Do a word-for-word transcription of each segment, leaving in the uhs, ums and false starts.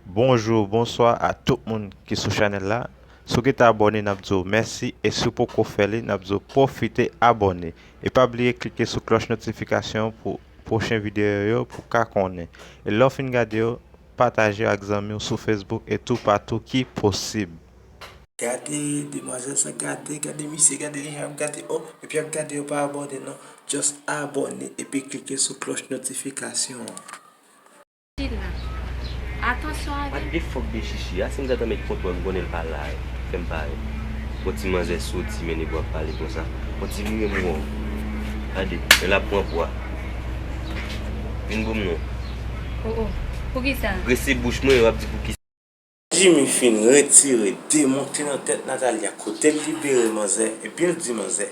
Bonjou, bonswa a tout moun ki sou chanèl la. Si w gentan abòne, n ap di w mèsi, e si w poko fè li, n ap di w pwofite abòne. E pa bliye klike sou klòch notifikasyon pou pwochen videyo yo pou w ka konnen. E lè w fin gade yo, pataje yo ak zanmi w sou Facebook e toupatou ki posib. Gade demwazèl sa, gade, gade misye, gade li jan ap gade, oh, epi ap gade yo pa abòne non. Just abòne epi klike sou klòch notifikasyon an. Sila. Atansyon avè m. What the fuck de chichi a? Si m ta tanmen kontwòl, m konnen l pa la, fè m parèt. Yon ti manzè soti, men nèg yo ap pale konsa. Yon ti vire m wè w. Gade, men l ap pran pwa. Vin pou m non. Oh, oh. Poukisa? Prese bouch mwen, w ap di poukisa. Jimmy fin retire demon k te nan tèt Nathalie a, kote l libere manzè, epi l di manzè,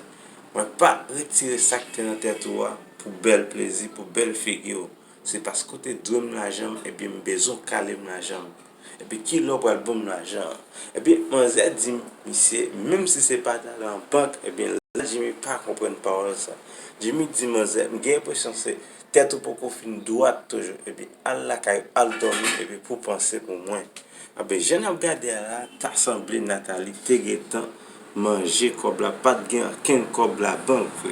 mwen pa retire sa k te nan tèt ou a pou bèl plezi, pou bèl figi w. Se paske w te dwe m lajan m, ebyen m bezwen w kale m lajan m. Ebyen ki lè w pral ban m lajan an? Ebyen manzè di misye, menm si se pa t ale an bank, ebyen la Jimmy pa konprann pawòl sa. Jimmy di manzè, m gen enpresyon se tèt ou poko fin dwat toujou, ebyen al lakay ou, al dòmi, ebyen pou w panse pou mwen. Ebyen jan n ap gade a la, ta sanble Nathalie te gentan manje kòb la, pa t gen ankenn kòb labank vre.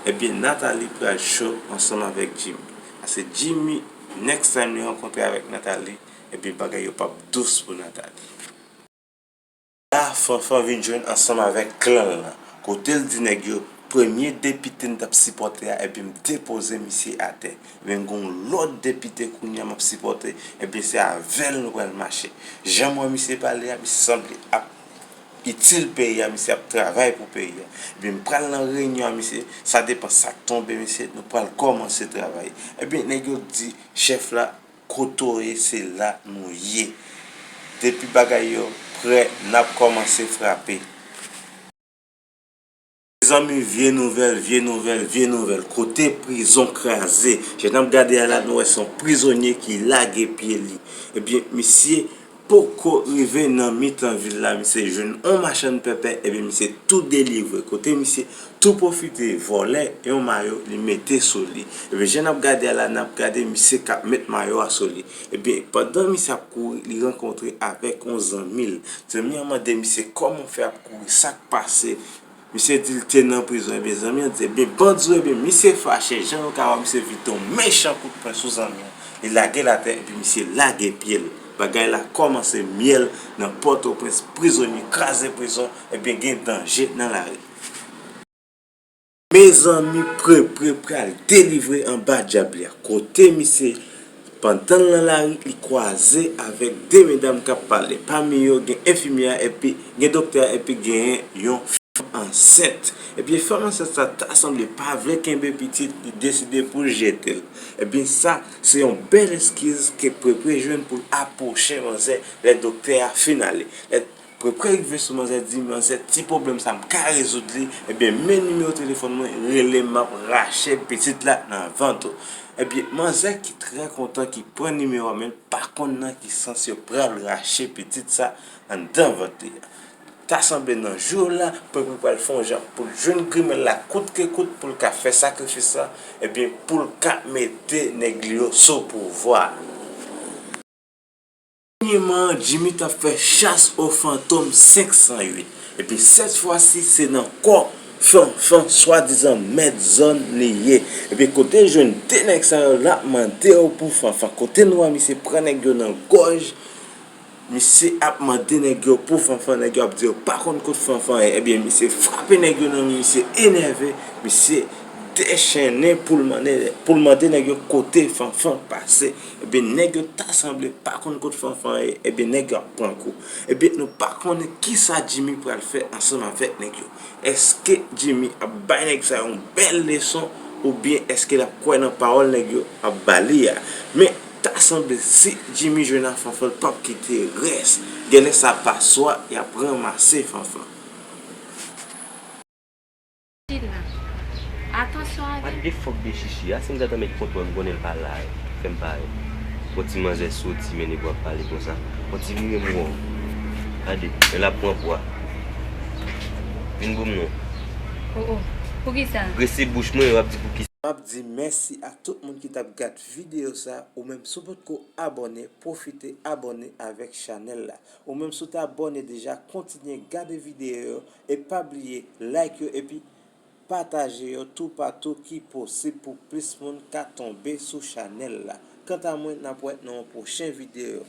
Ebyen Nathalie pral cho ansanm avèk Jimmy. Paske Jimmy, next time li rankontre avèk Nathalie, ebyen bagay yo p ap dous pou Nathalie. La Fanfan vin jwenn ansanm avèk klan l lan, kote l di nèg yo, premye depite m t ap sipòte a, ebyen m depoze misye atè. Ebyen m gen yon lòt depite kounye a m ap sipòte, ebyen se avè l nou pral mache. Jan m wè misye pale a, misye sanble ap itil peyi a, misye ap travay pou peyi a. Ebyen m pral nan reyinyon a misye, sa depann sa k tonbe misye, nou pral kòmanse travay. Ebyen nèg yo di chèf la, kote w ye, se la nou ye. Depi bagay yo prè, n ap kòmanse frape. Mezanmi, vye nouvèl, vye nouvèl, vye nouvèl. Kote prizon kraze? Jan n ap gade a la, nou wè se yon prizonye ki lage pye li. Ebyen, misye poko rive nan mitan vil la, misye jwenn yon machann pèpè, ebyen, misye tou delivre. Kote misye tou pwofite vòlè yon mayo, li mete sou li. Ebyen, jan n ap gade a la, n ap gade misye k ap met mayo a sou li. Ebyen, pandan misye ap kouri, li rankontre avèk yon zanmi l. Zanmi an mande misye kòman w fè ap kouri, sa k pase? Misye di l te nan prizon. Ebyen, zanmi an di, ebyen, bandi yo, ebyen, misye fache. Jan nou ka wè, misye vide yon mechan kout pwen sou zanmi an. Li lage l atè, epi misye lage pye l. Bagay la kòmanse myèl nan Pòtoprens, prizonye kraze prizon, ebyen, gen danje nan lari. Mezanmi, Prepre pral delivre anba dyab li a. Kote misye, pandan l nan lari, li kwaze avèk de medam k ap pale. Pami yo, gen enfimyè a, epi gen doktè a, epi genyen yon fanm ansent. Ebyen, fanm ansent sa ta sanble pa vle kenbe pitit, li deside pou l jete l. Ebyen, sa, se yon bèl eskiz ke Prepre jwenn pou l apwoche manzè lè doktè a fin ale. Lè Prepre rive sou manzè, di, manzè, ti pwoblèm sa m ka rezoud li, ebyen, men nimewo telefòn mwen, rele m, m ap rache pitit la nan vant ou. Ebyen, manzè ki trè kontan, ki pran nimewo a, men l pa konn nan ki sans yo pral rache pitit sa anndan vant li a. Ta sanble nan jou la, Prepre pral fè yon jan pou l jwenn grimèl la kout ke kout, pou l ka fè sakrifis la, ebyen, pou l ka mete nèg li yo sou pouvwa. Dènyèman, Jimmy t ap fè chas o fantom senk san uit. Epi sèt fwa si, se nan kò Fanfan, swadizan mèt zòn li ye. Epi kote l jwenn de nèg sa yo, l ap mande yo pou Fanfan. Kote nou wè misye pran nèg yo nan gòj, misye ap mande nèg yo pou Fanfan, nèg yo ap di yo pa konn kot Fanfan ye. Ebyen, misye frape nèg yo nan men, misye enève, misye dechennen pou l mande, pou l mande nèg yo kote Fanfan pase. Ebyen, nèg yo ta sanble pa konn kot Fanfan ye. Ebyen, nèg yo ap pran kou. Ebyen, nou pa konnen kisa Jimmy pral fè ansanm avèk nèg yo. Èske Jimmy ap bay nèg sa yo yon bèl leson, oubyen èske l ap kwè nan pawòl nèg yo ap ba li a? Men, ta sanble si Jimmy jwenn a Fanfan, l p ap kite rès. Genlè sa pa swa, y ap ranmase Fanfan. Sila. Atansyon avè m. What the fuck de chichi a? Si m ta tanmen kontwòl, m konnen l pa la, fè m parèt. Yon ti manzè soti, men nèg yo ap pale konsa. Yon ti vire m wè w. Gade, men l ap pran pwa. Vin pou m non. Oh, oh. Poukisa? Prese bouch mwen, w ap di poukisa. M ap di mèsi ak tout moun ki t ap gad videyo sa. Ou menm, si w potko abòne, pwofite abòne avèk chanèl la. Ou menm, si w te abòne deja, kontinye gade videyo yo e pa bliye like yo epi pataje yo toupatou ki posib pou plis moun ka tonbe sou chanèl la. Kanta mwen, n ap wè nan yon pwochen videyo.